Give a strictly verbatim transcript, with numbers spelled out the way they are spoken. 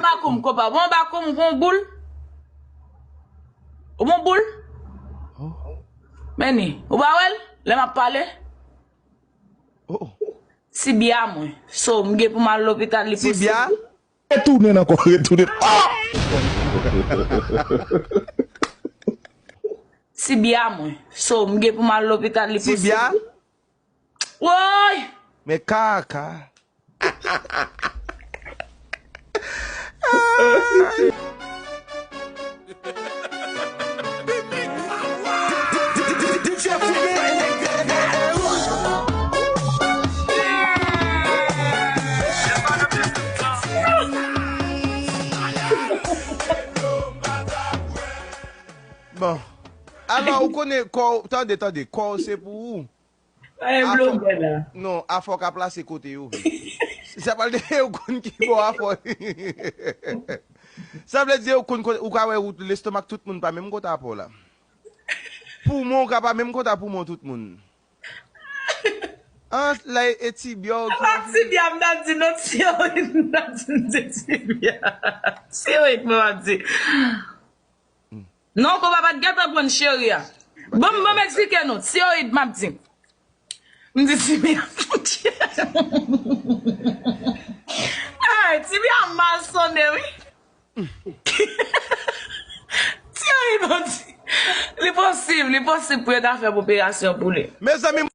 Bakoum, konpa. Bon, bakoum, gon boul. Ou bon boul? Men ni. Ou pa wè l? Lè m ap pale? Tibya mwen. So, m gen pou m al lopital, li posib. Tibya? Retounen ankò, retounen. Ah! Tibya mwen. So, m gen pou m al lopital, li posib. Tibya? Woy! Men kaka. Bon. Alò, ou konnen kò w, tande, tande, kò w se pou ou. Ay, afò, blondè la. Non, afò ka plase kote yo. Sa pral de ou konn ki bò afò. Sa vle di ou konn kote, ou ka wè ou lestomak tout moun pa menm kote afò la. Poumon ou ka pa menm kote poumon tout moun. An la e tibya ou ki. Apa tibya m t ap di non, tiyoyid m t ap di, m di tibya. Tiyoyid mwen m ap di. Non, konpa pa t gentan pran cheri a. Bon, bon, m eksplike nou. Tiyoyid, m ap di. M di tibya. Ay, tibya mal sonnen, wi. Tiyoyid, m ap di. Li posib, li posib pou yo ta fè operasyon pou li. Mezanmi,